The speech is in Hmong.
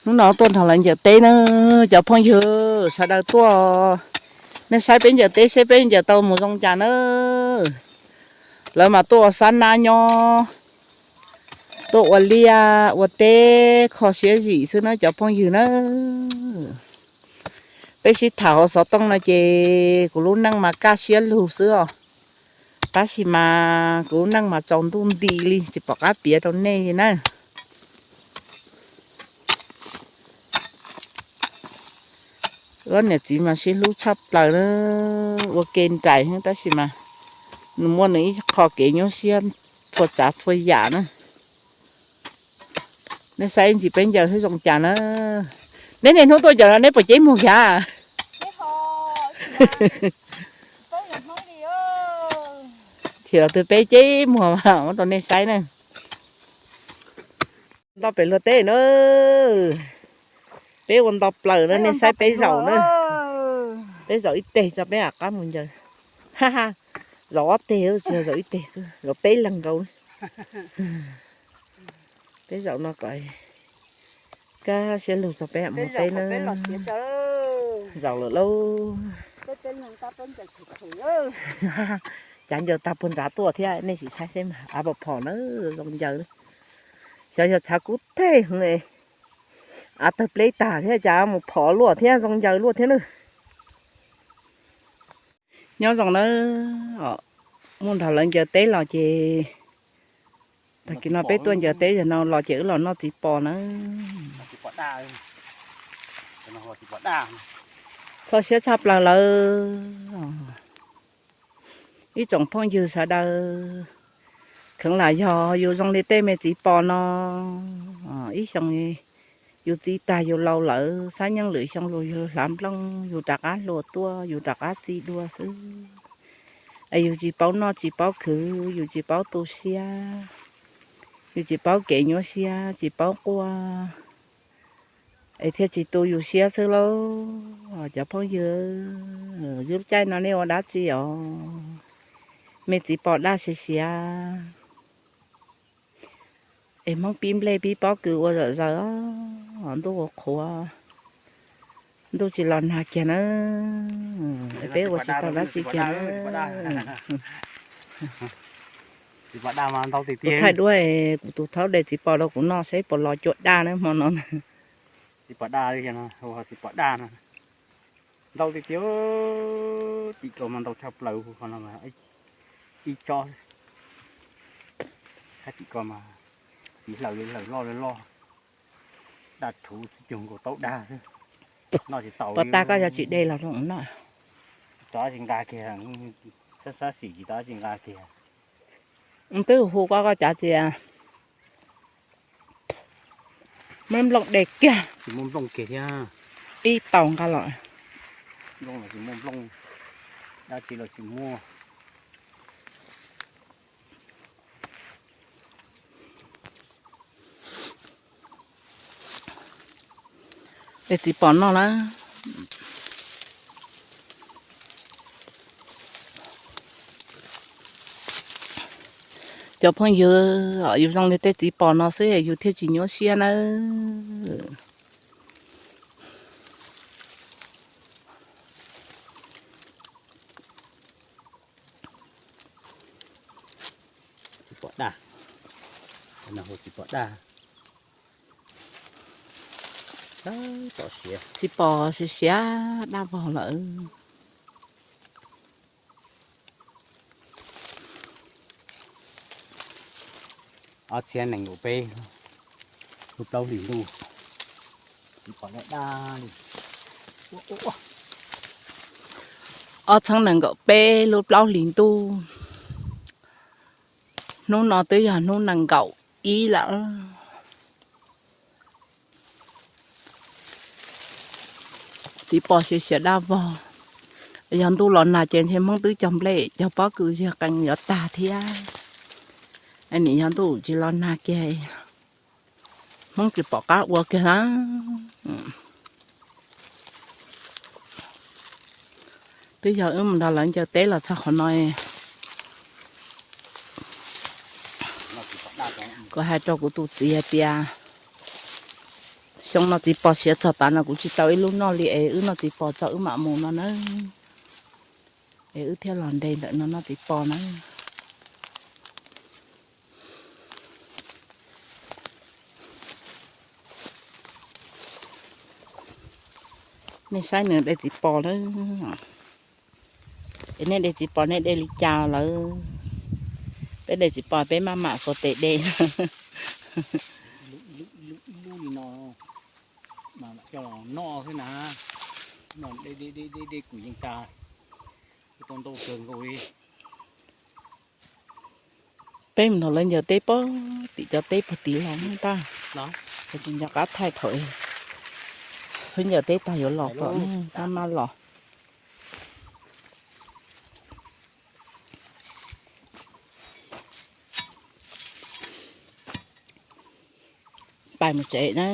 Hnub no tuaj nrog lawv ncaws teb na, cov phooj ywg sawv daws tuaj, nej saib peb ncaws teb seb peb ncaws tau mus zoo cas na. Lawv mas tuaj ua xab nab nyob, tuaj ua liaj ua teb kho siab zim xwb na cov phooj ywg na. Peb sib tham hauv xov tooj no ces kuv lub neej mas kaj siab lug xwb os. Tab sis mas kuv lub neej mas tsaus ntuj nti li tsis pom qab piav rau nej li na. Ob niam txiv mas sib hlub tshaj plaws na, ua ke nraim heev tab sis mas nws muaj nws ib qho kev nyuaj siab txhua tsav txhua yam na. Nej saib ntsis peb ncaws zoo cas na. Neb niaj hnub tuaj ncaws no neb puas ceb muag kiag? Thim los twg peb ceb muag mas ua rau nej saib na. Nto pem luag teb na. Peb ua nto plaws na, nej saib peb zaum na. Peb zaum ib teg tso peb mam qab mus ncaws. Zaum ob teg tsis yog zaum ib teg xwb, zaum peb leeg nkaus. Peb zaum no kom kaj siab lug tso peb mam mus teb na. Zaum lawm lauj. Cav ncaws tag puag nrad tuaj thiab nej sim saib seb mas av phom phom na, zoo ncaws. Xyov yog tshav kub teg heev, av tawg pleb tag thiab cas mus phom luaj thiab zoo ncaws luaj thiab na. Nyob zoo na, muaj nrog lawv ncaws teb los ces tag kis no peb tuaj ncaws teb, yog no los ces wb los noj txiv pos na. Kho siab tshaj plaws lawm. Ib tsoom phooj ywg sawv daws, kheev lam yog yus zoo li tej me txiv pos no, ib xyoo yus txi tag yus laus lawm, xab nyeej lwm xyoo los yus hlav nplooj, yus rov qab hluas tuaj, yus rov qab txi dua xwb. Es yus tsis paub noj tsis paub khwv, yus tsis paub tu siab, yus tsis paub kev nyuaj siab, tsis paub quaj, es thiaj tsis tu yus siab xwb lauj. Cov phooj ywg, lub caij no nej ua dab tsi os? Me txiv pos daj siav siav, es Hmoob pib nplej pib pob kws ua zom zaws, ntuj ua qhuav, ntuj tsis los nag kiag na, es peb ua tsis tau dab tsi kiag na. Kuv thaij duab kuv tus thaub de txiv pos rau kuv noj seb puas los cua daj na hmo no. Txiv pos daj, txiv pos daj no ntau tiag tiag, tim ko mas ntau tshaj plaws, ib tsob, tim ko mas txiv hlaws li hlaws loj li loj, daj rhuv xwb cuag nkaus taub daj xwb, noj tsis tau. Pos tas koj yog tsis de los rau noj, tsis nqa kiag, sab sab sim tsis tau tsis nqa kiag. Twb hu koj koj cav txias. Muab nplooj de kiag. Tsis muaj nplooj kiag thiab. Ib tau nqa los. Nplooj los tsis muaj nplooj, dab tsi los tsis muaj. Es txiv pom noj na. Cov phooj ywg, yus zoo li tej txiv pos no xwb yus thiaj tsis nyuaj siab nawb. Txiv pos daj, txiv pos daj, txiv pos siav siav daj vog lawm. Ob txhiab nees nkaum peb lub plaub hlis ntuj, txiv pos daj daj li. Ob txhiab nees nkaum peb lub plaub hlis ntuj, hnub no twb yog hnub nees nkaum ib lawm. Txiv pos siav siav daj vog. Yog ntuj los nag ces ntshe Hmoob twb cog nplej cog pob kws yog qee yuav tag thiab. Nim yog ntuj tsis los nag kiag, Hmoob tsis pom qab ua kiag na. Twb yog wb mus nrog lawv ncaws teb los txog qhov no. Kuv hais rau kuv tus txiv hais tias Xyoo no txiv pos siav txog tav no kuv tsis tau ib lub noj li es wb noj txiv pos tso wb mam mus no na. Es wb thiaj los nres ntawm no noj txiv pos na. Nej saib nws de txiv pos na. Es nej de txiv pos nej de li cas lawm? Peb de txiv pos peb maj mam xuas tes de. Ib lub li no mas coj los noj xwb na. De de de de kuv yeej tas tau ntau kawg nkaus li. Peb mus nrog lawv ncaws teb pog tim cov teb pog tid los ntag. Ces nco qab thaij thaum peb ncaws teb tag yuav los pom maj maj los. Pais mus tsev na.